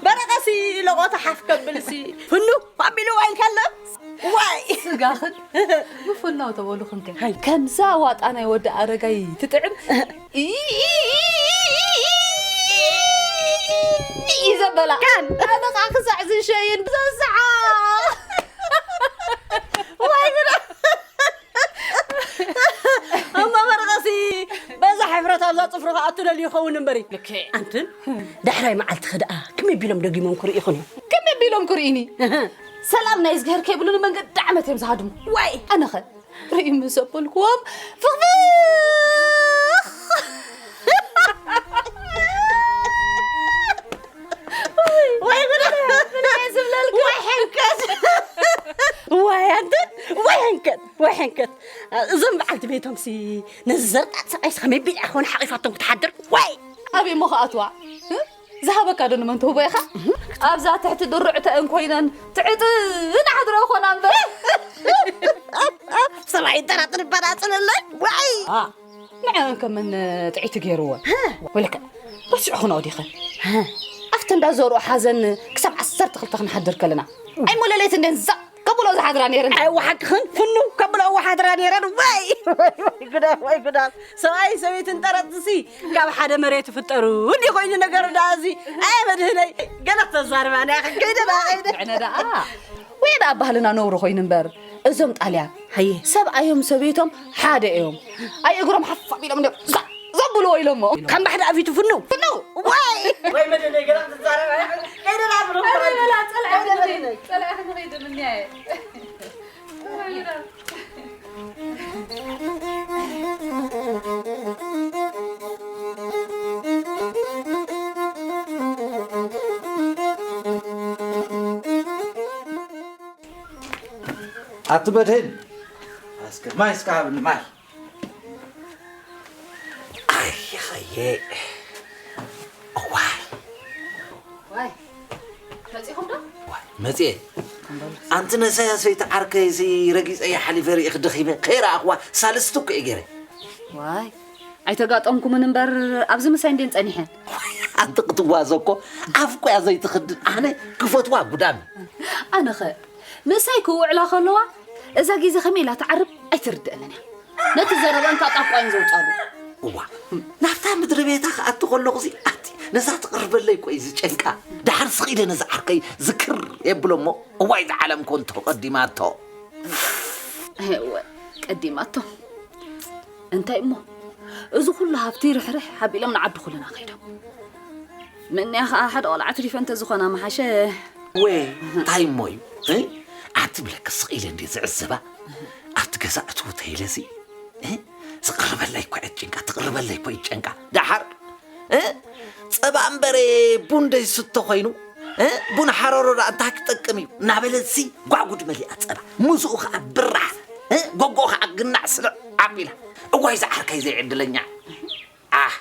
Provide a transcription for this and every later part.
በረቐሲ ለቖታ ሓፍ ከብልሲ ፍኑ ኣቢሉ ዋይልካለ። ዋይ! ስጋኽን ምፍናው ተበሉኽን ከ? ሃይ። ከምዛ ዋጣ ናይ ወዲ ኣረጋይ ትጥዕም። ኢ-፣ ኢ-፣ ኢ-፣ ኢ-፣ ኢ-፣ ኢ-፣ ዘበላ። ካን። ኣነ ኸዓ ክሳዕ ዝሸይን ብዘስዓ። ዋይ ጉዳ። እሞ በረቐሲ በዛ ሕፍረት ኣብዛ ጽፍሪ ክኣቱ ደልዩ ይኸውን እምበሪ። ልክዕ። ኣንትን ዳሕራይ መዓልቲ ኸ ደኣ ከመይ ቢሎም ደጊሞም ክርእዩኽን እዮም? ከመይ ቢሎም ክርእዩኒ? እህ። ሰላም ናይ እዝግሄር ከይብሉኒ መንገዲ ዓመት እዮም ዝሃድሙ። ዋይ! ኣነኸ ርእዩ ምስ ኣበልክዎም ፍኽፍኽ! ወይ ጉድ! ምን እየ ዝብለልካ? ወይ ሕንከት! ወይ ኣንተ! ወይ ሕንከት! ወይ ሕንከት! እዞም በዓልቲ ቤቶምሲ ነዚ ዘርጣጥ ሰብኣይስ ከመይ ቢላ ይኾን ሓቒፋቶም ክትሓድር? ወይ! ኣበይ እሞ ክኣትዋ? እ? ዝሃበካ ዶ ንመን ትህቦ ኢኻ? ኣብዛ ትሕቲ ድሩዕ ተእን ኮይነን ትዕጥን ሓድሮ ይኾና እምበር። ሰብኣይ ጠራጥን በራጽለለይ። ወይ! አ፣ ንዐን ከመን ጥዒቲ ገይርወን። ወለከ፣ ረሲዑ ክነኦ ዲኸ? ኣብቲ እንዳ ዘርኦ ሓዘን ክሳብ ዓሰርተ ክልተ ክንሓድር ከለና። ኣይሞለለይት እንዴን ዛቕ ከብሎ ዝሓድራ ነይረን። ኣይ፣ ወሓቅኽን ፍኑ ከብሎ ወሓድራ ነይረን። ወይ! ወይ ጉዳም፣ ወይ ጉዳም። ሰብኣይ ሰበይትን ጠረጥሲ ካብ ሓደ መሬት ይፍጠሩ። እንዲህ ኮይኑ ነገሩ ደኣ እዚ። ኣይ መድህነይ፣ ገለ ክተዛርባና ኢኺ። ከይደ ደኣ፣ ከይደ። ንዕነ ደኣ። ወይ ደኣ ባህልና ነውሪ ኮይኑ እምበር፣ እዞም ጣልያን ሃየ። ሰብኣዮም ሰበይቶም ሓደ እዮም። ኣይ እግሮም ሓፍ ኣቢሎም እንዲዮም ዛ-፣ ዘብልዎ ኢሎሞ። ከም ባሕዲ ኣፊቱ ፍኑ። ፍኑ። ወይ! ወይ መድህነይ፣ ገለ ክትዛረብ ኣይ-፣ ከይደ ደኣ ብሎ። ኣይ በላ፣ ጸልዐ ክንኸይድ፣ ጸልዐ ክንኸይድ እምኒ ኣየ። ኣቲ መድህን፣ እስከ ማይ እስከ ሃብኒ፣ ማይ። ኣየ፣ ኣየ። እዋይ። ዋይ፣ መጺኹም ዶ? ዋይ፣ መጽየ። ኣንቲ ነሳያ ሰይቲ ዓርከይሲ ረጊጸያ ሓሊፈ ርኢኺ ደኺመ። ከይረኣኽዋ ሳልስቲ እኮ እየ ገይረ። ዋይ፣ ኣይተጋጠምኩምን እምበር ኣብዚ ምሳይ እንዴን ጸኒሐን። ኣንቲ ክትዋዘ እኮ ኣፍ እኮ እያ ዘይትኽድን። ኣነ ክፈትዋ ጉዳም። ኣነኸ ንሳይ ክውዕላ ከለዋ እዛ ግዜ ከመይ ኢላ ትዓርብ ኣይትርድእንን እያ። ነቲ ዘረበን ካብ ጣቋይን ዘውጻሉ። እዋ፣ ናብታ ምድሪ ቤታ ክኣቱ ከለኹ ሲ ኣቲ ነዛ ትቕርበለይ እኮ እዩ ዝጨንቃ። ደሓር ስቕ ኢለ ነዚ ዓርከይ ዝክር የብሎ እሞ፣ እዋይ ዝዓለም ኮንቶ ቀዲማቶ። እወ፣ ቀዲማቶ። እንታይ እሞ፣ እዚ ኩሉ ሃብቲ ርሕርሕ ሓቢሎም ንዓዲ ኩልና ከይዶም። ምንያ ኸዓ ሓደ ቆልዓ ኣትሪፈ እንተዝኾና ምሓሸ። ወ፣ እንታይ እሞ እዩ? እ? ኣቲ ብለክ ስቕ ኢለ እንዴ ዝዕዘባ? ኣብቲ ገዛ እትው ተይለሲ? እ? ዝቕርበለይ እኮ እያ ትጭንቃ፣ ትቕርበለይ እኮ ይጨንቃ። ደሓር፣ እ? ጸባ እምበረ ቡን ደይስቶ ኮይኑ፣ እ? ቡን ሓረሮ ደኣ እንታይ ክጠቅም እዩ? እናበለሲ ጓጉድ መሊኣ ጸባ። ሙዝኡ ኸዓ ብራሕ፣ እ? ጎጎ ኸዓ ግናዕ ስልዕ ኣቢላ። እዋይ ዝዓርከይ ዘይዕድለኛ። ኣህ።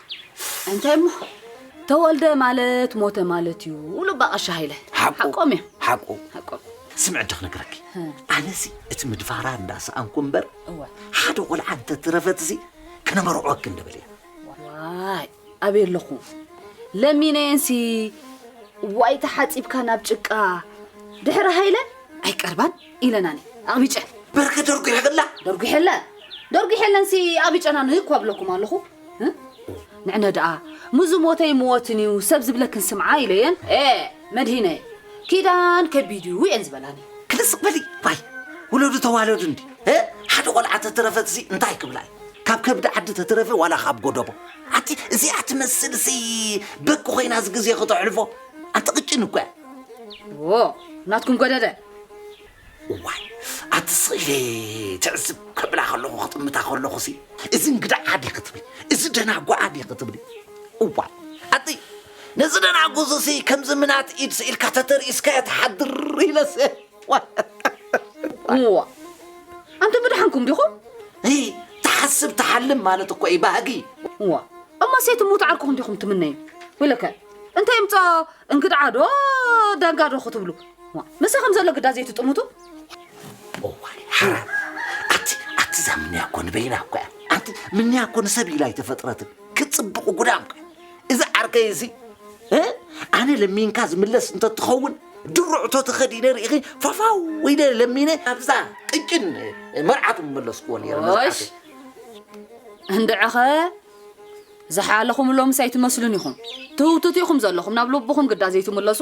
እንታይ እሞ? ተወልደ ማለት ሞተ ማለት እዩ፣ ውሉ ባቐሻ ሃይለ። ሓቁ። ሓቆም እዮም። ሓቁ። ሓቆም። ስምዒ ዶ ክነግረኪ? ህ። ኣነሲ እቲ ምድፋራ እንዳሰኣንኩ እምበር፣ እወ። ሓደ ቆልዓ እንተትረፈትሲ ክነመርዖኪ እንደበለ እየ። ዋይ፣ ኣበይ ኣለኹ? ለሚነየንሲ፣ ዋይ ተሓጺብካ ናብ ጭቃ። ድሕሪ ሃይለ ኣይቀርባን ኢለናኒ። ኣቕቢጨ። በርከ ደርጉ ይሕላ። ደርጉ ይሕለ። ደርጉ ይሕለንሲ ኣቕቢጨናኒ እኮ ኣብለኩም ኣለኹ። እ? ንዕነ ደኣ፣ ምዙ ሞተይ ምወትን እዩ፣ ሰብ ዝብለክን ስምዓ ኢለየን። ኤ፣ መድሂነ፣ ኪዳን ከቢድ እዩ እየን ዝበላኒ። ክልስቕ በሊ፣ ዋይ፣ ውለዱ ተዋለዱ እንዲ። እ? ሓደ ቆልዓ ተተረፈትሲ እንታይ ክብላ እዩ? ካብ ከብዲ ዓዲ ተትረፈ ዋላ ካብ ጎደቦ። ኣቲ እዚኣ ትመስልሲ በቂ ኮይና እዚ ግዜ ክተሕልፎ። ኣንቲ ቅጭን እኮ እያ። ዎ ናትኩም ጎደደ። እዋይ ኣቲ ስኢለ ትዕዝብ ከብላ ከለኹ ክጥምታ ከለኹሲ፣ እዚ እንግዳ ዓዲ ክትብል፣ እዚ ደናጓ ዓዲ ክትብል። እዋይ ኣቲ ነዚ ደናጉዙሲ ከምዚ ምናት ኢድ ስኢልካ ተተርእስካ ትሓድር ኢለስ። እዋ ኣንተ ምድሓንኩም ዲኹም? ትሓስብ ትሓልም ማለት እኮ እዩ ባህጊ። እዋ እሞ ሴት ሙት ዓርኩኹም ዲኹም ትምነዩ? ወይለከ እንታይ ምፃ እንግድዓ ዶ ዳንጋ ዶ ክትብሉ? ምሳኹም ዘሎ ግዳ ዘይትጥምቱ? እዋይ ሓራም። ኣቲ ኣቲ እዛ ምንያ እኮ ንበይና እኮ እያ። ኣቲ ምንያ እኮ ንሰብ ኢላ ኣይተፈጥረትን። ክፅብቑ ጉዳም እኮ እያ። እዚ ዓርከይ እዚ እ? ኣነ ለሚንካ ዝምለስ እንተትኸውን ድርዕቶ ተኸዲነ ርኢኺ ፋፋው ኢለ ለሚነ ኣብዛ ቅጭን መርዓት ምመለስክዎ ነይረ። ኦሽ እንድዕኸ ዝሓለኹም ሎምስ ኣይትመስሉን ኢኹም። ትህውትቱ ኢኹም ዘለኹም ናብ ልብኹም ግዳ ዘይትምለሱ።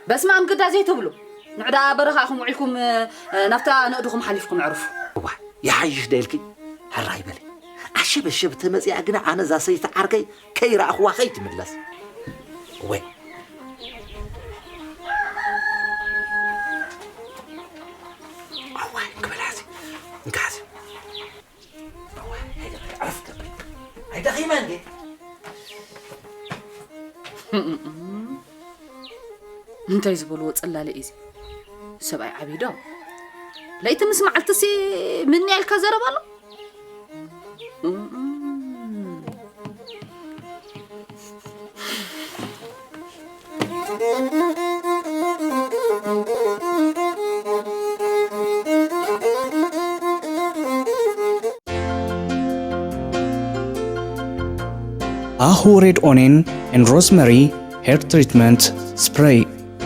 በስማም ግዳ ዘይትብሉ። ንዕዳ በረኻ ኢኹም ውዒልኩም ናብታ ነእድኹም ሓሊፍኩም ዕርፉ። እዋ ይሓይሽ ደልኪ ሕራይ በሊ። ኣሸበሸብ ተመፂኣ ግና ኣነ እዛ ሰይቲ ዓርከይ ከይረኣኽዋ ከይትምለስ። ወይ ኣዋይ እንክበላሲ እንካሲ ኣዋይ ኣይደኺመ እንዴ? እንታይ ዝበልዎ ጽላለ እዩ እዚ ሰብኣይ ዓብዩ ዶ ለይቲ ምስ መዓልትሲ ምን ያልካ ዘረባ ኣሎ። ኣሁ ሬድ ኦኔን ኤን ሮዝመሪ ሄር ትሪትመንት ስፕሬይ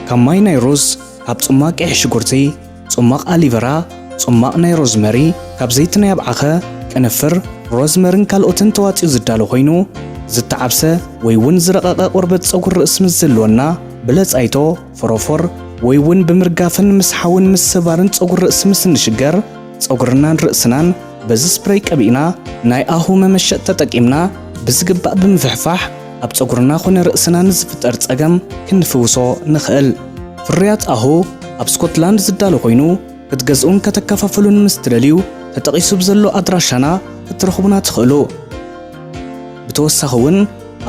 ካብ ማይ ናይ ሩዝ፣ ካብ ጽማቕ ቀይሕ ሽጉርቲ፣ ጽማቕ ኣሊቨራ፣ ጽማቕ ናይ ሮዝመሪ፣ ካብ ዘይቲ ናይ ኣብዓኸ፣ ቅንፍር፣ ሮዝመርን ካልኦትን ተዋጺኡ ዝዳሎ ኮይኑ፣ ዝተዓብሰ ወይ እውን ዝረቐቐ ቆርበት ጸጉሪ ርእሲ ምስ ዝህልወና፣ ብለጻይቶ፣ ፎሮፎር፣ ወይ እውን ብምርጋፍን ምስሓውን ምስባርን ጸጉሪ ርእሲ ምስ እንሽገር፣ ጸጉርናን ርእስናን በዚ ስፕሬይ ቀቢእና ናይ ኣሁ መመሸጥ ተጠቂምና ብዝግባእ ብምፍሕፋሕ ኣብ ጸጉርና ኮነ ርእስና ንዝፍጠር ጸገም ክንፍውሶ ንኽእል። ፍርያት ኣሁ ኣብ ስኮትላንድ ዝዳሎ ኮይኑ ክትገዝኡን ከተከፋፍሉን ምስ ትደልዩ ተጠቒሱ ብዘሎ ኣድራሻና ክትረኽቡና ትኽእሉ። ብተወሳኺ እውን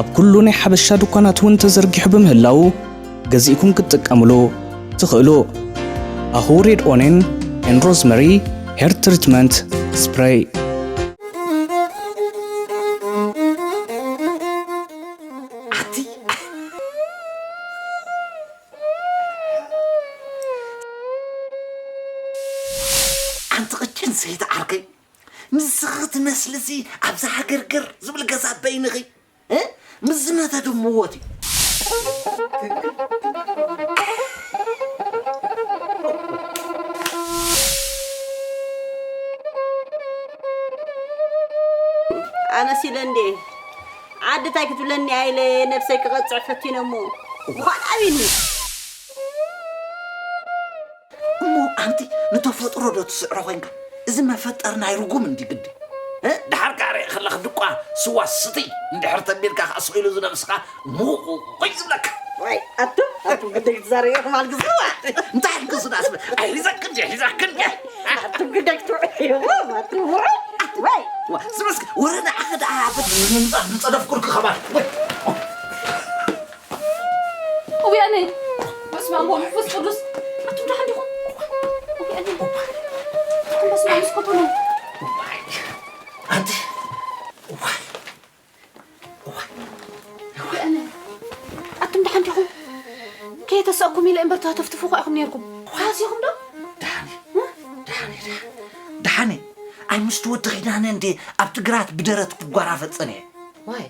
ኣብ ኩሉ ናይ ሓበሻ ድኳናት እውን ተዘርጊሑ ብምህላዉ ገዚእኩም ክትጥቀምሉ ትኽእሉ። ኣሁ ሬድ ኦኔን ኤን ሮዝመሪ ሄር ትሪትመንት ስፕሬይ። ኣቲ ኣንቲ ቅጭን ሰይቲ ዓርከይ ንስኺ ትመስልሲ ኣብዛ ሃገርገር ዝብል ገዛ በይንኺ እ? ምስ ዝመተ ድምዎት እዩ። ኣነስ ኢለ እንዴ ዓዲ እንታይ ክትብለኒ ኢለ ነብሰይ ክቐፅዕ ፈቲነ እሞ ብዃን ኣቢኒ። እሞ ኣንቲ ንተፈጥሮ ዶ ትስዕሮ ኮይንካ? እዚ መፈጠር ናይ ርጉም እንዲ ግዲ። እ? ድሓር ከኣ ርእ ከለኽ ድቋ ስዋ ስትይ እንድሕር ተቢልካ ከኣ ስቕ ኢሉ ዝነብስኻ ሙቑቑይ ዝብለካ። ዋይ ኣቱም ኣቱም ግደይ ትዛረብ ኢኹም ኣልግስዋ። እንታይ ኣልግሱና ስበ? ኣይ ሒዛክን ድየ ሒዛክን ድየ? ኣቱም ግደይ ክትውዑ ኢኹም ኣቱም ውዑ። ዋይ ዋ፣ ስበ እስከ ወረ ንዓኺ ደኣ በል ንጸደፍኩልኪ ኸማን። ወይ እውያነ በስመ ኣብ ወመንፈስ ቅዱስ ኣቱም ደሓን ዲኹም? እውያነ ኣቱም በስመ ኣብ እስኮቶኑ ኣንቲ እዋይ እዋይ እውያነ ኣቱም ደሓን ዲኹም? ከየተሰእኩም ኢለ እምበር ተህተፍትፉ እኳ ኢኹም ነይርኩም። ተሃሲኹም ዶ? ደሓን እየ ደሓን እየ ደሓን ደሓን እየ። ኣይ ምስቲ ወዲ ኺዳነ እንዴ ኣብቲ ግራት ብደረት ክጓራፈ ጸኒሐ። ዋይ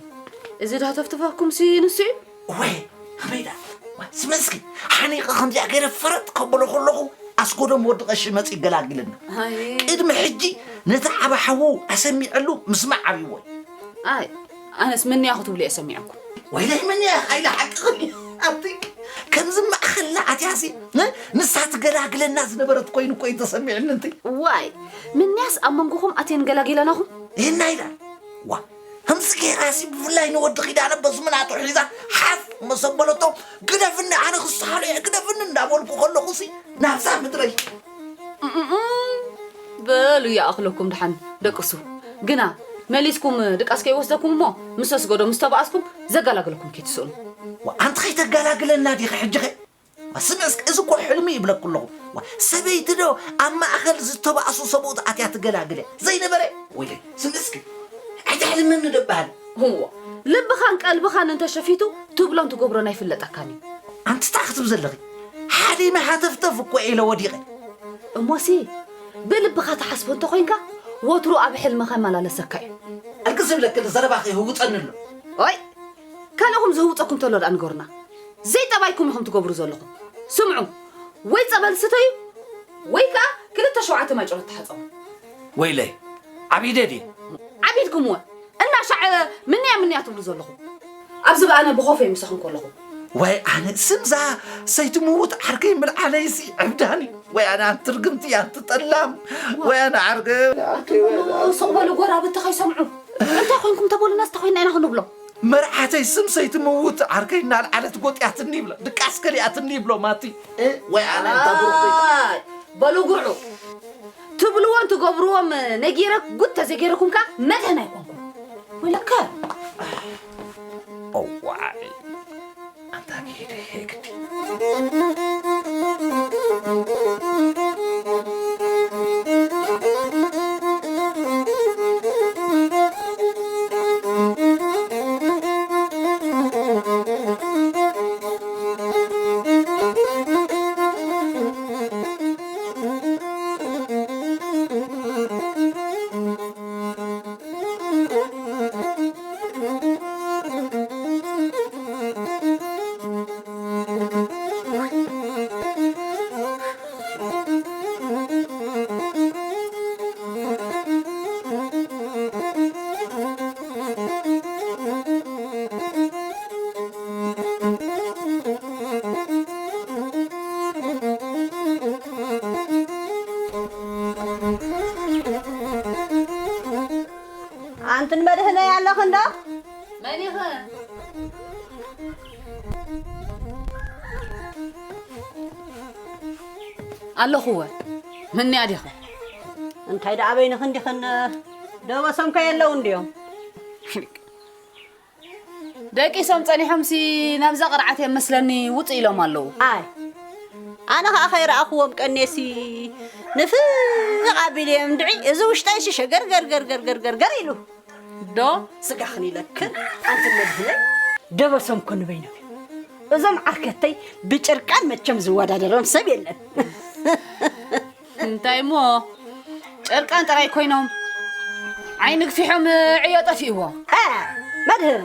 እዚ ዳተፍትፈኩምሲ ንሱ እዩ። ወይ ኣበይዳ ስመስኪ ሓኒቐ ከምዚኣ ገይረ ፈረጥ ከበሎ ከለኹ ኣስጎዶም ወዲ ቀሺ መፂ ይገላግልና። ኣይ ቅድሚ ሕጂ ነቲ ዓባ ሓዉ ኣሰሚዐሉ ምስማዕ ዓብይዎ እዩ። ኣይ ኣነስ ምንያ ክትብሉ እየ ሰሚዐኩም። ወይለይ ምንያ ኣይለ ሓቅቕን እዩ ኣብቲ ከምዚ ማእኸልና ኣትያሲ ንሳ ትገላግለና ዝነበረት ኮይኑ እኮ እዩ ተሰሚዕኒ። እንት ዋይ ምንያስ ኣብ መንጎኹም ኣትየን ገላጊለናኹም። ይህና ኢላ ዋ፣ ከምዚ ጌራሲ ብፍላይ ንወዲ ኪዳነ በዚ ምናጡ ሒዛ ሓፍ መሰበለቶ፣ ግደፍኒ፣ ኣነ ክስሓሎ እየ፣ ግደፍኒ እንዳበልኩ ከለኹሲ ናብዛ ምድረይ። እም፣ በሉ ይኣኽለኩም፣ ደሓን ደቅሱ። ግና መሊስኩም ድቃስ ከይወስደኩም እሞ፣ ምስ ኣስገዶ ምስ ተባኣስኩም ዘገላግለኩም ከይትስእኑ። ዋ፣ ኣንቲ ከይተገላግለና ዲኻ ሕጂ ኸ? ስምዕስክ፣ እዚ እኮ ሕልሚ ይብለኩ ኣለኹ። ዋ፣ ሰበይቲ ዶ ኣብ ማእኸል ዝተባእሱ ሰብኡት ኣትያ ትገላግለ? ዘይነበረ? ወይለይ፣ ስምዕስክ፣ ኣይተሕልመኒ ደባሃል። እዎ፣ ልብኻን ቀልብኻን እንተሸፊቱ ትብሎን ትገብሮን ኣይፍለጠካን እዩ። ኣንቲ እንታይ ክትብ ዘለኺ? ሓሊመ ሃተፍተፍ እኮ ኢለ ወዲቐ። እሞሲ፣ ብልብኻ ትሓስቦ እንተኾይንካ፣ ወትሩ ኣብ ሕልምኻ ይመላለሰካ እዩ። ኣልቅስ ዝብለክን ዘረባኺ ይህውጠኒ ኣሎ። ኦይ፣ ካልእኹም ዝህውፀኩም ተሎ ደኣ ንገሩና። ዘይጠባይኩም ኢኹም ትገብሩ ዘለኹም። ስምዑ፣ ወይ ጸበል ስተዩ፣ ወይ ከኣ ክልተ ሸውዓተ ማይ ጨሎት ተሓጸቡ። ወይለይ፣ ዓቢደ ድየ? ዓቢድኩምወ። እናሻዕ ምንያ ምንያ ትብሉ ዘለኹም። ኣብዚ ብኣነ ብኾፈይ ምሳኹም ከለኹ። ወይ ኣነ ስምዛ ሰይቲ ምዉት ዓርከይ ምልዓለይሲ ዕብዳኒ። ወይ ኣነ ኣንቲ ርግምቲ ኣንቲ ጠላም። ወይ ኣነ ዓርከይ። ኣትበሉ፣ ስቕ በሉ፣ ጎራብቲ ከይሰምዑ። እንታይ ኮይንኩም ተበሉና፣ ዝተኮይና ኢና ክንብሎ። መርዓተይ ስም ሰይቲ ምዉት ዓርከይ እናልዓለት ጎጢኣትኒ ይብላ። ድቃስ ከሊኣትኒ ይብሎ ማቲ። እ? ወይ ኣነ እንታ ብሩኽ ዘይኮነ። ኣይ፣ በሉ ጉርዑ። ትብልዎን ትገብርዎም ነጊረ ጉድ ተዘይገይርኩም ከኣ መድህን ኣይኮንኩም። ወለከ። እዋይ። ኣንታ ከይደ ግዲ። ኣንትን መድህነይ ኣለኽን ዶ? መን ኢኽን? ኣለኹወ። ምንያ ዲኽን? እንታይ ደኣ በይንኽን ዲኽን? ደበሶም ከ የለውን ድዮም? ደቂሶም ጸኒሖምሲ ናብዛ ቅርዓት እዮም መስለኒ ውጽእ ኢሎም ኣለዉ። ኣይ፣ ኣነ ኸኣ ከይረኣኽዎም ቀኔሲ ንፍቕ ኣቢለዮም እንድዒ፣ እዚ ውሽጠይሲ ሸገር ገር ገር ገር ገር ገር ገር ኢሉ። ዶ? ስጋኽን ኢለክን፣ ኣንቲ መድህነይ፣ ደበሶም እኮ ንበይኖም እዮም። እዞም ዓርከተይ ብጭርቃን መቸም ዝወዳደሮም ሰብ የለን። እንታይ እሞ ጨርቃን ጥራይ ኮይኖም ዓይኒ ግፊሖም ዕዮ ጠፊእዎ። እ፣ መድህን፣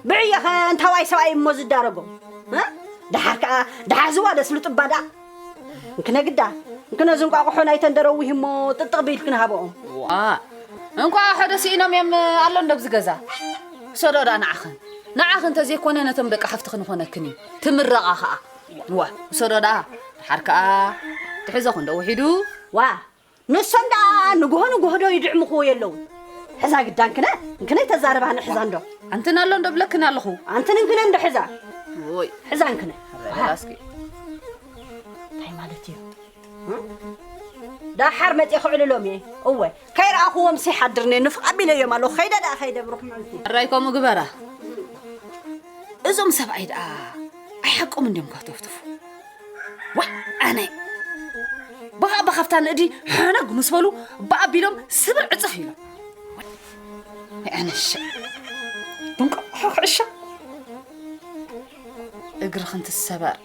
ብዕዮኸ እንታዋይ ሰብኣይ እሞ ዝዳረጎም? እ? ደሓር ከኣ ደሓር ዝዋ ደስልጡ እባ ደኣ። እንክነ ግዳ፣ እንክነ ዝንቋቑሖ ናይ ተንደረዊህ እሞ ጥጥቕ ቢልክን ሃበኦም። ዋ፣ እንቋቑሖ ዶ ስኢኖም እዮም ኣሎ እንዶ ኣብዚ ገዛ? ውሰዶ ደኣ ንዓኽን። ንዓኽን እንተዘይኮነ ነቶም ደቂ ሓፍትኽን ይኾነክን እዩ። ትምረቓ ኸኣ። ዋ፣ ውሰዶ ደኣ። ደሓር ከኣ ትሕዞ ክንዶ ውሒዱ። ዋ፣ ንሶም ደኣ ንግሆ ንግሆ ዶ ይድዕምኽዎ የለዉ? ሕዛ ግዳ እንክነ፣ እንክነ ተዛረባ ንሕዛ እንዶ። ኣንትን ኣሎ እንዶ ብለክን ኣለኹ። ኣንትን እንክነ እንዶ ሕዛ። ዎይ። ሕዛ እንክነ። በላ እስኪ። እንታይ ማለት እዩ? እ? ደሓር መጽየ ክዕልሎም እየ። እወ፣ ከይረኣኽዎም ሲሓድርኒ ንፍቕ ኣቢለዮም ኣለኹ። ከይደ ደኣ ከይደ ብሩኽ መዓልቲ። ሕራይ ከምኡ ግበራ። እዞም ሰብኣይ ደኣ ኣይሓቆም እንድዮም ከህተፍትፉ። ዋ፣ ኣነ ብኣ ብኻብታ ንእዲ ሓነግ ምስ በሉ ብኣቢሎም ስብር ዕጽፍ ኢሎም። ኣነሸ ብንቋቑሖ ክዕሾ እግርኽን ትሰበር።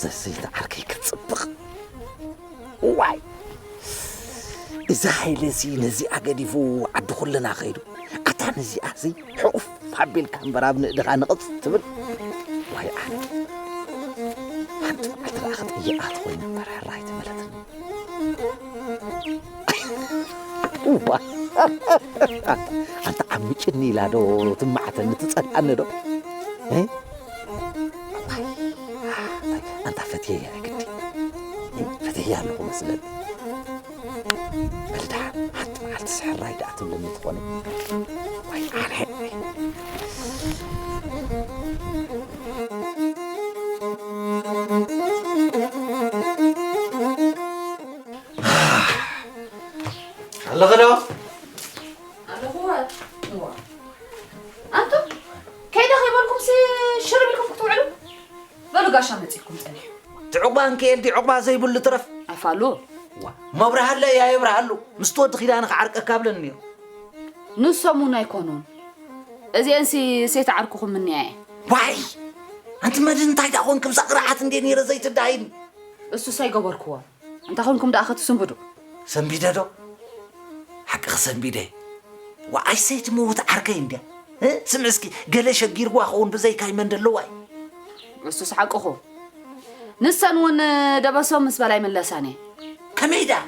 ሰሰይቲ ዓርከይ ክትጽብቕ። ዋይ፣ እዚ ሃይለሲ ነዚኣ ገዲፉ ዓዲ ኩልና ከይዱ። ኣታ ነዚኣሲ ሕቑፍ ኣቢልካ እምበር ኣብ ንእድኻ ንቕጽ ትብል። ዋይ ኣነ፣ ሓንቲ መዓልቲ ደኣ ክጥይቓ ተኾይነ እምበር ሕራይ ትመለትኒ። ዋይ፣ ኣንታ ዓሚጭኒ ኢላ ዶ ትማዕተኒ ትጸልኣኒ ዶ? እ? ኣንታ ፈትየያ ግዲ። ፈትየያ ኣለኹ መስለኒ። በል ደሓን ሓንቲ መዓልቲ ስሕራይ ደኣ ትብለኒ ትኾነ። ዋይ ኣነ። ኣለኺ ዶ? ኣለኹ። እዋ። ኣንቱም ከይደ ከይበልኩምሲ ሽርብ ኢልኩም ክትውዕሉ? በሉ ጋሻ መጺእኩም ጸኒሑ። እቲ ዕቑባ እንክኤል ድዩ ዕቑባ ዘይብሉ ትረፍ? ኣይፋሉ። ዋ፣ መብርሃለይ ኣየብርሃሉ። ምስቲ ወዲ ኪዳነ ክዓርቀካ ብለኒ ነይሩ። ንሶም እውን ኣይኮኑን። እዚአንሲ ሰይተዓርኩኹም ምንያ እየን። ዋይ! ኣንቲ መድን እንታይ ደኣ ኮንኪ ብዛ ቅርዓት እንዴ ነይረ ዘይትዳይኒ? እሱስ ኣይገበርኩዎን። እንታይ ኮንኩም ደኣ ከትስንብዱ? ሰንቢደ ዶ? ሓቅኺ ሰንቢደ። ዋኣይ ሰይቲ ምውት ዓርከይ እንድያ። እ? ስምዒ እስኪ፣ ገለ ሸጊርዋ ኸውን ብዘይካይ መን ደለዋ እዩ? እሱስ ሓቅኹ። ንሰን እውን ደበሶም ምስ በላ ይምለሳን እየን። ከመይ ደኣ?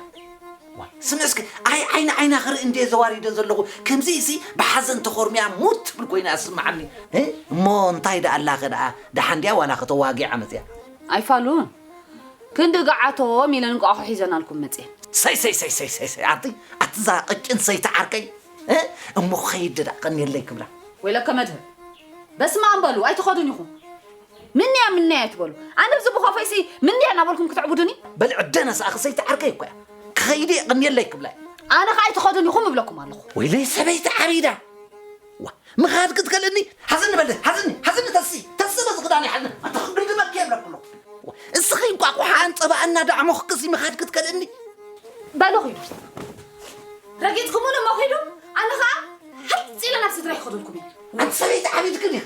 ዋይ፣ ስምዒ እስኪ፣ ኣይ ዓይኒ ዓይና ክርኢ እንድየ ዘዋሪደ ዘለኹ። ከምዚ እሲ ብሓዘን ተኾርሚያ ሙት ትብል ኮይና እስምዓኒ። እ? እሞ እንታይ ደኣ ኣላኸ ደኣ? ደሓን ድያ ዋላ ከተዋጊዓ መፅያ? ኣይፋሉን። ክንዲ ገዓቶም ኢለን እንቋቑሖ ሒዘናልኩም መፅየን። ሰይ፣ ሰይ፣ ሰይ፣ ሰይ፣ ሰይ፣ ሰይ፣ ኣቲ፣ ኣቲ እዛ ቅጭን ሰይቲ ዓርከይ፣ እ? እሞ ክኸይድ ደኣ ቀንየለይ ክብላ። ወይለከ መድህብ። በስመ ኣብ በሉ፣ ኣይትኸዱን ኢኹም። ምንያ፣ ምንያ ኣይትበሉ። ኣነ ብዚ ብኾፈይሲ ምንያ እናበልኩም ክትዕቡዱኒ? በል ዕደ ነስኣኺ ሰይቲ ዓርከይ እኮ እያ። ክኸይድ እየ ቀንየለይ ክብላ እየ። ኣነ ኸኣ ኣይትኸዱን ኢኹም እብለኩም ኣለኹ። ወይለይ ሰበይቲ ዓቢዳ። ዋ፣ ምኻድ ክትከልእኒ? ሓዝኒ በል፣ ሓዝኒ፣ ሓዝኒ ተሲ፣ ተሲ በዚ ክዳን ይሓዝኒ። ኣታ ክግልድመኪ የብለኩ ኣለኹ። እስኺ እንቋቑሖ ኣንጸባኣና ደኣ ሞኽክሲ ምኻድ ክትከልእኒ? በሉ ኺዱ። ረጊጽኩሙኒ እሞ ኺዱ፣ ኣነ ኸኣ ሓጺለ ናብ ስድራይ ክኸደልኩም እየ። ኣንቲ ሰበይቲ ዓቢድክን ኢኺ።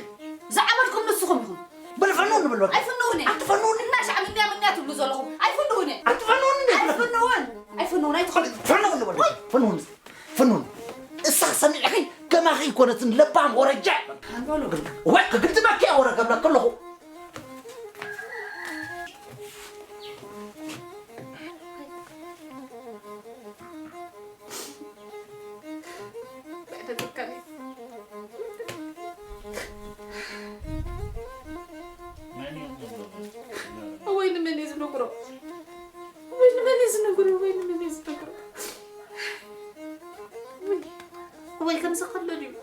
ዝዓበድኩም ንስኹም ኢኹም። በል ፈንውኒ በል በቃ። ኣይፍንውኒ። ኣንቲ ፈንውኒ። እናሻዕ ምንያ ምንያ ትብሉ ዘለኹም። ኣይፍንውኒ። ኣንቲ ፈንውኒ እንዴ? ኣይፍንውን። ኣይፍንውን፣ ኣይትኸዱ። ፈንውኒ በል። ወይ። ፈንውኒ። ፍኑን፣ እሳ ሰሚዕኺ ከማኺ ኣይኮነትን፣ ለባም ወረጃ። ኣንበሉ። ወይ ክግልድመኪ እያ ወረ ከብለኪ ኣለኹ። ወይ ንመን እዩ ዝነግሮ? ወይ ንመን እዩ ዝነግሮ? ወይ ንመን እዩ ዝነግሮ? ወይ፣ ወይ ከምዚ ከሎ ድዩ?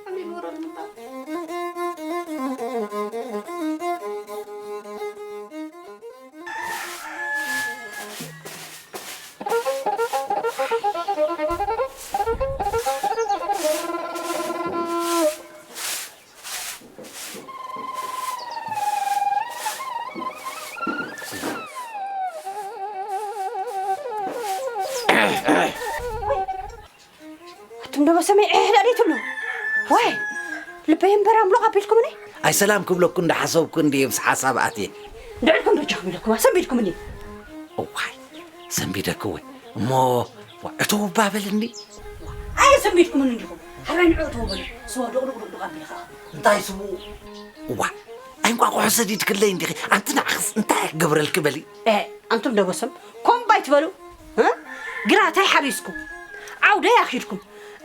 ኣበይ ኖረ ንምባል? ኣቱም ደበሰመይ ዕሕዳ ደይ ትብሉ? ዋይ፣ ልበይ እምበር ኣምሎቕ ኣቢልኩምኒ? ኣይ ሰላም ክብለኩ እንዳሓሰብኩ እንድየ ምስ ሓሳብ ኣትየ። ድዕልኩም ዶ ጃኹም ኢለኩም ሰንቢድኩምኒ? እዋይ፣ ሰንቢደኪ ወይ? እሞ ዋ፣ እተው እባ በልኒ። ኣየ ሰንቢድኩምኒ እንዲኹም። ሓራይ ንዑ እተው በሉ። ስዋ ዱቕ ዱቕ ዱቕ ዱቕ ኣቢለ ኸኣ። እንታይ ስውኡ? እዋ፣ ኣይ እንቋቑሖ ሰዲድክለይ እንዲኺ። ኣንቲ ንዓኽስ እንታይ ክገብረልኪ በሊ? እ፣ ኣንቱም ደበሶም ኮምባይ ትበሉ? እ? ግራ እንታይ ሓቢስኩም? ዓውደይ ኣኺድኩም።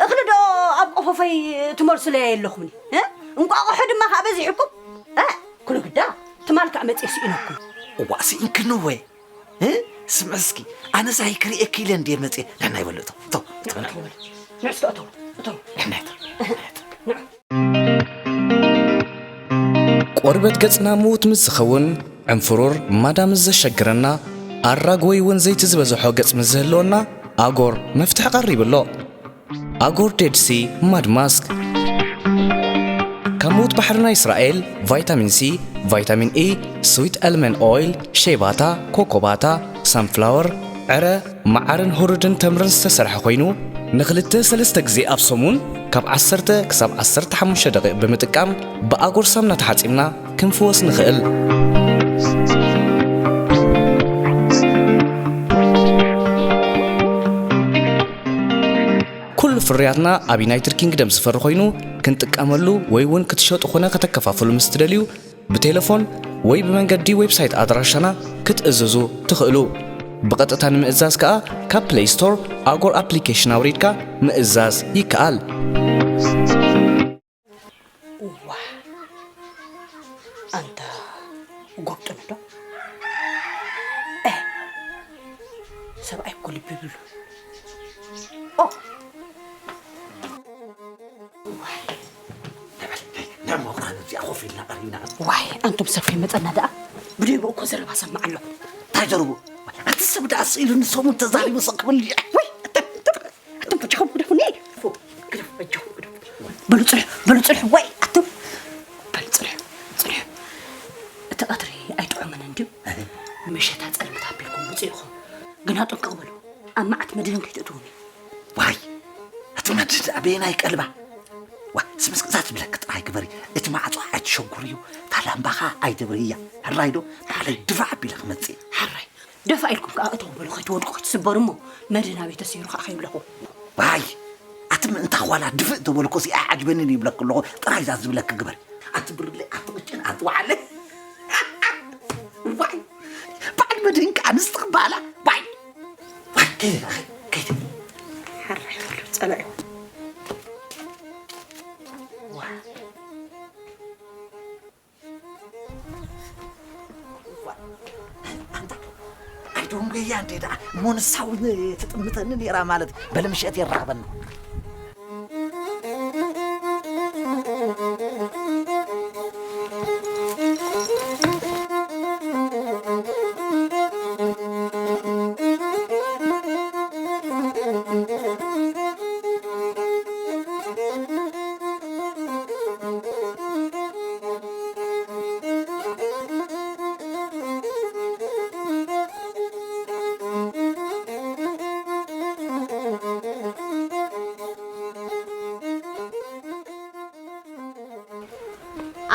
እኽሊ ዶ ኣብ ቆፎፈይ ትመልሱለይ የለኹምኒ? እ? እንቋቑሖ ድማ ከኣ በዚሕኩም? እ? ኩሉ ግዳ ትማል ከኣ መጽየ ስኢነኩም። እዋ፣ ስኢንክኒ ወይ? እ? ስምዒ እስኪ፣ ኣነስ ኣይክርእየኪ ኢለ እንድየ መጽየ። ንሕና ይበሉ እቶም፣ እቶም፣ እቶም። ንዑ፣ ንዑ፣ ንዑ፣ እቶም፣ እቶም። ንሕና እቶም፣ ንሕና እቶም። ንዑ። ቆርበት ገጽና ምዉት ምስ ዝኸውን፣ ዕንፍሩር ማዳ ምስ ዘሸግረና፣ ኣራግ ወይ እውን ዘይቲ ዝበዝሖ ገጽ ምስ ዝህልወና፣ ኣጎር መፍትሒ ቀሪቡ ኣሎ። ኣጎር ዴድ ሲ ማድ ማስክ። ካብ ምዉት ባሕሪ ናይ እስራኤል፣ ቫይታሚን ሲ፣ ቫይታሚን ኢ፣ ስዊት ኣልመንድ ኦይል፣ ሼባታ፣ ኮኮባታ፣ ሳንፍላወር፣ ዕረ፣ መዓርን ሁሩድን ተምርን ዝተሰርሐ ኮይኑ፣ ንኽልተ ሰለስተ ግዜ ኣብ ሰሙን ካብ ዓሰርተ ክሳብ ዓሰርተ ሓሙሽተ ደቂቕ ብምጥቃም ብኣጎር ሳምና ተሓጺብና ክንፍወስ ንኽእል። ፍርያትና ኣብ ዩናይትድ ኪንግደም ዝፈሪ ኮይኑ፣ ክንጥቀመሉ ወይ እውን ክትሸጡ ኾነ ከተከፋፍሉ ምስ ትደልዩ፣ ብቴሌፎን ወይ ብመንገዲ ዌብሳይት ኣድራሻና ክትእዝዙ ትኽእሉ። ብቐጥታ ንምእዛዝ ከኣ ካብ ፕለይ ስቶር ኣጎር ኣፕሊኬሽን ኣውሪድካ ምእዛዝ ይከኣል። እዋ፣ ኣንታ ጎብጥን ዶ? ኤ፣ ሰብኣይ እኮ ልቢ ይብሉ። ኦ! ዋይ፣ ንዕሞ ቃል እዚኣ ኮፍ ኢልና ቀሪብና። ዋይ፣ ኣንቱም ሰብ ከይመጸና ደኣ። ብደይቡ እኮ ዘረባ ሰማዕ ኣሎ። እንታይ ዘረቡ? ኣቲ ሰብ ደኣ ስኢሉ ንሰሙን ተዛሪቡ ሰክብል። ወይ፣ ኣንቱም፣ ኣንቱም፣ ኣንቱም በጃኹም ግደፉኒ። ግደፉ፣ በጃኹም ግደፉ። በሉ ጽልሑ፣ በሉ ጽልሑ፣ ወይ፣ ኣንቱም። በሉ ጽልሑ፣ ጽልሑ። እቲ ቀትሪ ኣይጥዑምን እንድዩ። ምሸታ ጸልምት ኣቢልኩም ምጽእ ኢኹም። ግና ጥንቅቕ በሉ። ኣብ መዓት መድህን ከይትእትዉኒ። ዋይ፣ እቲ መድህን ኣበየናይ ቀልባ? ዋ፣ ስምስ እዛ ትብለኪ ጥራይ ግበሪ። እቲ ማዕጾ ኣይትሸጉርዮ፣ እታ ላምባኻ ኣይተብርህያ። ሕራይ ዶ? ባዕለይ ድፋዕ ኣቢለ ክመጽእ። ሕራይ፣ ደፋ ኢልኩም ከኣ እተው በሉ፣ ከይትወድቁ ከይትስበሩ እሞ፣ መድህን ኣበይ ተሰይሩ ከኣ ከይብለኹ። ዋይ፣ ኣቲ ምእንታ ኳላ ድፍእ ተበልኩ ሲ ኣይዓጅበንን ይብለኪ ኣለኹ። ጥራይ እዛ ዝብለኪ ግበሪ። ኣቲ ብርለ፣ ኣቲ ቅጭን፣ ኣቲ ወዓለ። ዋይ፣ በዓል መድህን ከኣ ንስቲ ክበሃላ። ዋይ፣ ዋይ፣ ከይደ፣ ከይደ። ሕራይ በሉ፣ ጸላኢ። ዋ። ኣንታ ኣይደንጎያ እንዴ ደኣ እሞ ንሳ እውን ትጥምተኒ ነይራ ማለት በለ ምሸት የራኽበና።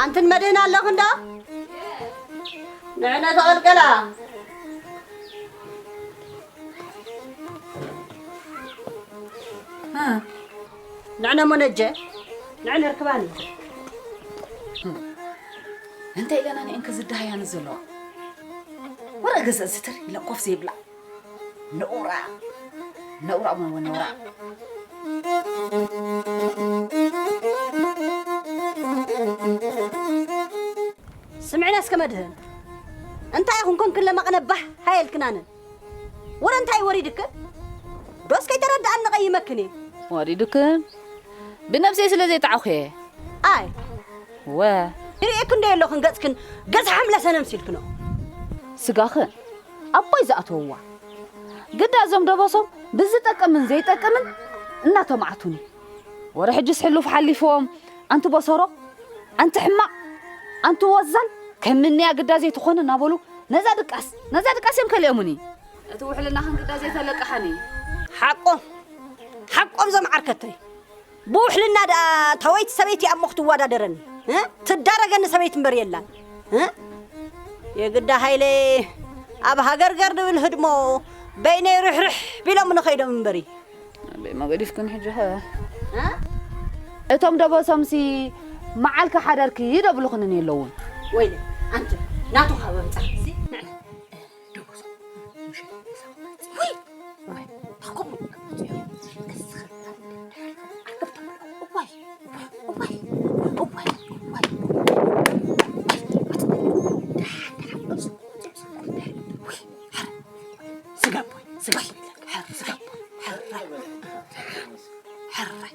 ኣንትን መድህን ኣለኹ እንዶ? ንዕነ ተቐልቀላ። እ። ንዕነ እሞ ነጀ፣ ንዕነ ርክባኒ። እንታይ ኢለና ንእንከ ዝደሃያኒ ዘለዋ? ወረ ገዛ ዝተር ኢለን ኮፍ ዘይብላ። ነውራ፣ ነውራ፣ እሞ ነውራ። ስምዕና እስከ መድህን፣ እንታይ ኢኹን ኮንክን ለማቕነ ባህ ሃየልክናንን? ወረ እንታይ ወሪድክን? ዶስ ከይተረድኣኒ ቀይመክን እየ። ወሪድክን? ብነብሰይ ስለ ዘይጠዓኹ እየ። ኣይ። ወ። ይርእየክን ዶ የለኽን ገጽክን ገጽ ሓምለ ሰነ ምሲልክኖ። ስጋኽን ኣቦይ ዝኣተውዋ። ግዳ እዞም ደበሶም ብዝጠቅምን ዘይጠቅምን እናተማዕቱኒ። ወረ ሕጅስ ሕሉፍ ሓሊፍዎም፣ ኣንቲ በሰሮ፣ ኣንቲ ሕማቕ፣ ኣንቲ ወዛል፣ ከም ምንያ ግዳ ዘይትኾን እናበሉ ነዛ ድቃስ፣ ነዛ ድቃስ እዮም ከሊኦምኒ። እቲ ውሕልና ክንግዳ ዘይተለቅሓኒ። ሓቆም፣ ሓቆም ዘም ዓርከተይ። ብውሕልና ደኣ ታወይቲ ሰበይቲ እያ እሞ ክትወዳደረኒ፣ እ? ትዳረገኒ ሰበይቲ እምበር የላን፣ እ? የግዳ ሃይለ ኣብ ሃገርገር ድብል ህድሞ በይነይ ርሕርሕ ቢሎም ንኸይዶም እምበሪ። ኣበይ መገዲፍክን ሕጂ ኸ? እ? እቶም ደበሶምሲ መዓልኪ ሓዳርኪ ይደብሉኽንን የለውን። ወይለ፣ ኣንቲ ናቱ ካብ ኣምጻእኪ፣ ንዕ-፣ ደበሶም፣ ምሸት ምሳኹም መጺእ። ውይ! ወይ፣ ታኮም፣ እዋይ፣ እዋይ፣ እዋይ፣ እዋይ፣ እዋይ፣ እዋይ። ስጋቦይ፣ ስጋቦይ፣ ስጋቦይ፣ ሕራይ፣ ሕራይ፣ ሕራይ፣ ሕራይ።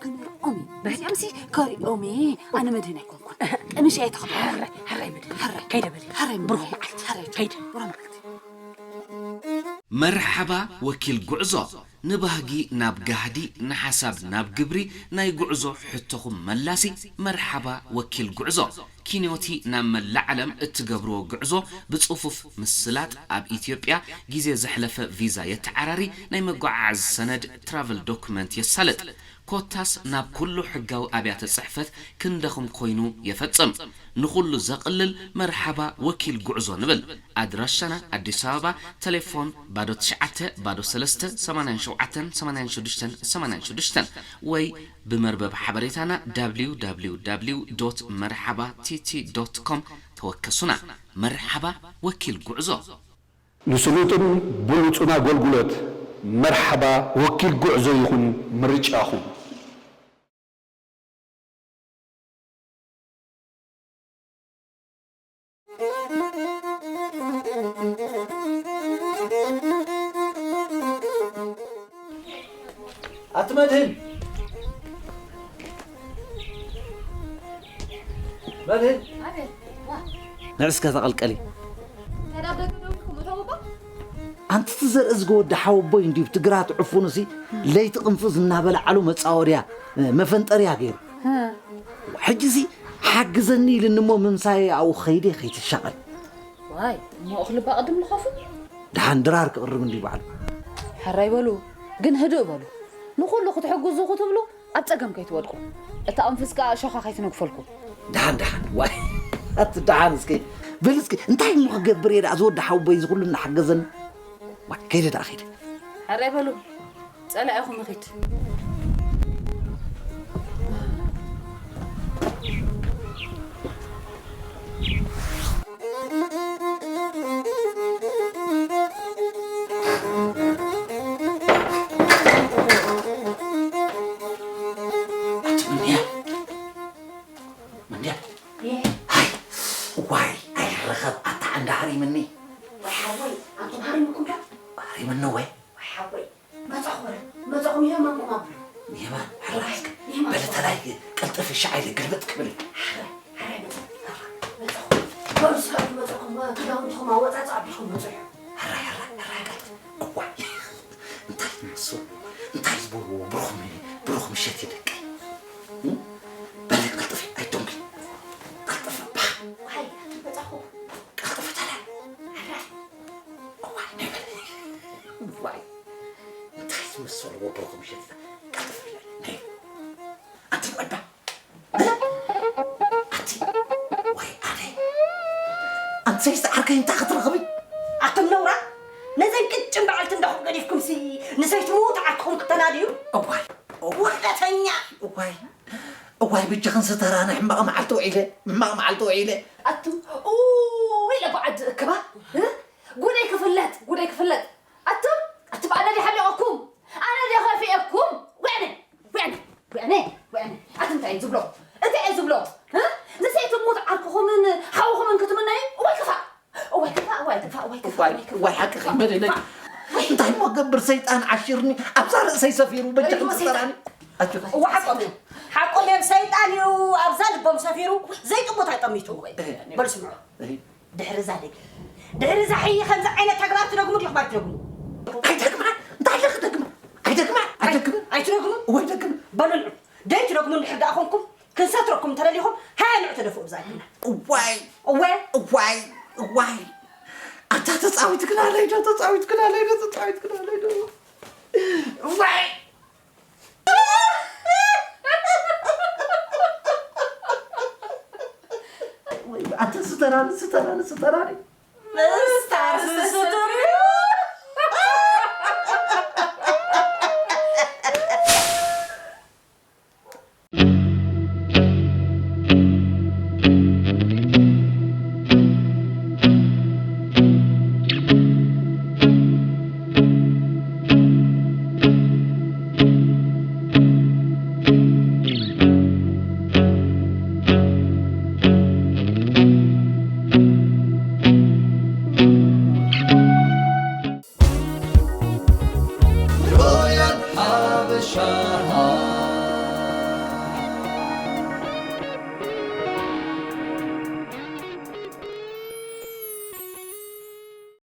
ክንርኦም እዩ። በዚኣምሲ ከሪኦም እየ። ኣነ መድህን ኣይኮንኩን። ቀሚሽ ኣይተኸድኩን። ሕራይ፣ ሕራይ መድህን። ሕራይ፣ ከይደ በሊ። ሕራይ፣ ብሩኽ መዓልቲ። ሕራይ፣ ከይደ። ብሩኽ መዓልቲ። መርሓባ ወኪል ጉዕዞ፣ ንባህጊ ናብ ጋህዲ፣ ንሓሳብ ናብ ግብሪ፣ ናይ ጉዕዞ ሕቶኹም መላሲ። መርሓባ ወኪል ጉዕዞ፣ ኪንዮቲ ናብ መላእ ዓለም እትገብርዎ ጉዕዞ ብጽፉፍ ምስላጥ፣ ኣብ ኢትዮጵያ ግዜ ዘሕለፈ ቪዛ የተዓራሪ፣ ናይ መጓዓዓዚ ሰነድ ትራቨል ዶኩመንት የሳልጥ። ኮታስ ናብ ኩሉ ሕጋዊ ኣብያተ ጽሕፈት ክንደኹም ኮይኑ የፈጽም። ንኹሉ ዘቕልል መርሓባ ወኪል ጉዕዞ ንብል። ኣድራሻና ኣዲስ ኣበባ፣ ቴሌፎን ባዶ ትሽዓተ ባዶ ሰለስተ ሰማንያን ሸውዓተን ሰማንያን ሽዱሽተን ሰማንያን ሽዱሽተን ወይ ብመርበብ ሓበሬታና www መርሓባቲቲ com ተወከሱና። መርሓባ ወኪል ጉዕዞ። ንስሉጥን ብሉጽን ኣገልግሎት መርሓባ ወኪል ጉዕዞ ይኹን ምርጫኹም። ኣቲ መድህን፣ መድህን። ኣቤት፣ ዋ። ንዕስከ ተቐልቀሊ። እንታይ ደኣ ደገ ደው ኢልኩም እቶም እባ? ኣንቲ እቲ ዘርኢ ዝገወደ ሓወቦይ እንድዩ ብቲ ግራት ዕፉኑሲ ለይቲ ቅንፍዝ እናበልዓሉ መጻወድያ፣ መፈንጠርያ ገይሩ። ህ። ሕጂሲ ሓግዘኒ ኢልኒ እሞ ምምሳየ ኣብኡ ኸይደ ከይትሻቐል። ዋይ፣ እሞ እኽሊ እባ ቅድም ንኸፉ። ደሓን ድራር ክቕርብ እንድዩ ባዕሉ። ሕራይ በሉ፣ ግን ህድእ በሉ። ንኹሉ ክትሕግዙ ክትብሉ ኣብ ጸገም ከይትወድቁ። እታ ቅንፍዝ ከኣ ሸኻ ከይትነግፈልኩም። ደሓን፣ ደሓን። ዋይ፣ ኣቲ ደሓን እስኪ። በል እስኪ፣ እንታይ እሞ ክገብር እየ ደኣ፣ ዝወዲ ሓወቦይ እዚ ኩሉ እናሓገዘኒ? ዋይ፣ ከይደ ደኣ፣ ከይደ። ሕራይ በሉ፣ ጸላኢኹም ይኺድ። ኣቲ ምንያ፣ ምንያ። የ። ሃይ፣ ዋይ፣ ኣይረኸብ፣ ኣታ ዓንዳ ሃሪምኒ። ወይ ሓወይ፣ ኣንቱም ሃሪምኩም ዶ? ሃሪምኒ ወይ? ወይ ሓወይ፣ መጻኹም፣ መጻኹም የማንኩም ኣብሉ። የማን፣ ሕራይ እስከ። የማን። በለ ተላይ ቀልጥፊ ሻዕ ኢለ ግልብጥ ክብል። ሕራይ፣ ሕራይ መጻኹም፣ መጻኹም። በሉ ስራሕኩም መጻኹም፣ ክዳውንትኹም ኣወጻጽኣ ኣቢልኩም መጹ። ሕራይ፣ ሕራይ፣ ሕራይ ቀልጥ። እዋይ፣ እንታይ ይመስሉ? እንታይ ዝብልዎ ብሩኽ ም-፣ ብሩኽ ምሸት እዩ ደቀይ። እም? በለ ቀልጥፊ፣ ኣይደንጉይ። ቀልጥፊ እባ። ዋይ፣ መጻኹም። ቀልጥፊ ተላይ። ሕራይ። እዋይ፣ ናይ በለ። እዋይ። እንታይ ዝመሰልዎ ብሩኽ ምሸት። ቀልጥፍ በለ። ነይ። ኣንቲ ንዕባ። ኣንቲ። ወይ ኣነ። ኣንቲ ሰይስተ ዓርከይ እንታይ ክትረኽቢ? ኣቱም ነውራ። ነዘን ቅጭን በዓልቲ እንዳኹም ገዲፍኩምሲ ንሰይትሙት ዓርክኹም ክተናድዩ? እዋይ። ውርደተኛ። እዋይ። እዋይ ብጃኽን ስተራነ ሕማቕ መዓልቲ ውዒለ። ሕማቕ መዓልቲ ውዒለ። ኣቱ። ኡ ኢለ በዓድ እክባ። እ? ጉደይ ክፍለጥ። ጉደይ ክፍለጥ። ኣቱም፣ ኣቱም ኣነ ድየ ሓሚቐኩም? ኣነ ድየ ከፊኤኩም? ወያነ፣ ወያነ፣ ወያነ፣ ወያነ። ኣቲ እንታይ እዩ ዝብሎ? እንታይ እዩ ዝብሎ? እ? ንሰይቲ ሞት ዓርክኹምን ሓውኹምን ክትምነዩ? እዋይ ክፋእ! እዋይ ክፋእ! እዋይ ክፋእ! እዋይ ክፋእ! እዋይ፣ እዋይ ክፋእ! እዋይ ሓቅኺ፣ እዋይ መደለይ። ክፋእ! እንታይ እሞ ገብር ሰይጣን ዓሺርኒ ኣብዛ ርእሰይ ሰፊሩ በጃኹም እሞ ሰይጣን። ትጠራኒ? ኣጆኺ። እዋ ሓቆም እዮም። ሓቆም እዮም። ሰይጣን እዩ ኣብዛ ልቦም ሰፊሩ ዘይጥሙት ኣይጠሚቱ። እህ። በሉ ስምዑ። እህ። ድሕሪ እዛ ደግ-፣ ድሕሪ እዛ ሕይ ከምዚ ዓይነት ተግባር ትደግሙ ዲኹም ኣይትደግሙ? ኣይደግማ። እንታይ ኢለ ክደግማ? ኣይደግማ። ኣይደግም። ኣይትደግሙ? እወ ኣይደግም። በሉ ንዑ። ደይ ትደግሙ እንድሕር ደኣ ኮንኩም፣ ክንሰትረኩም እንተደሊኹም፣ ሃያ ንዑ ተደፍኡ ብዛ ይኩና። እዋይ። እወ። እዋይ። እዋይ። ኣታ ተጻዊት ግና ለይዶ፣ ተጻዊት ግና ለይዶ፣ ተጻዊት ግና ለይዶ። እዋይ። ኣታ ስተራኒ፣ ስተራኒ፣ ስተራኒ። ምስታር ዝስቱር እዩ። ሮያል ሓበሻ።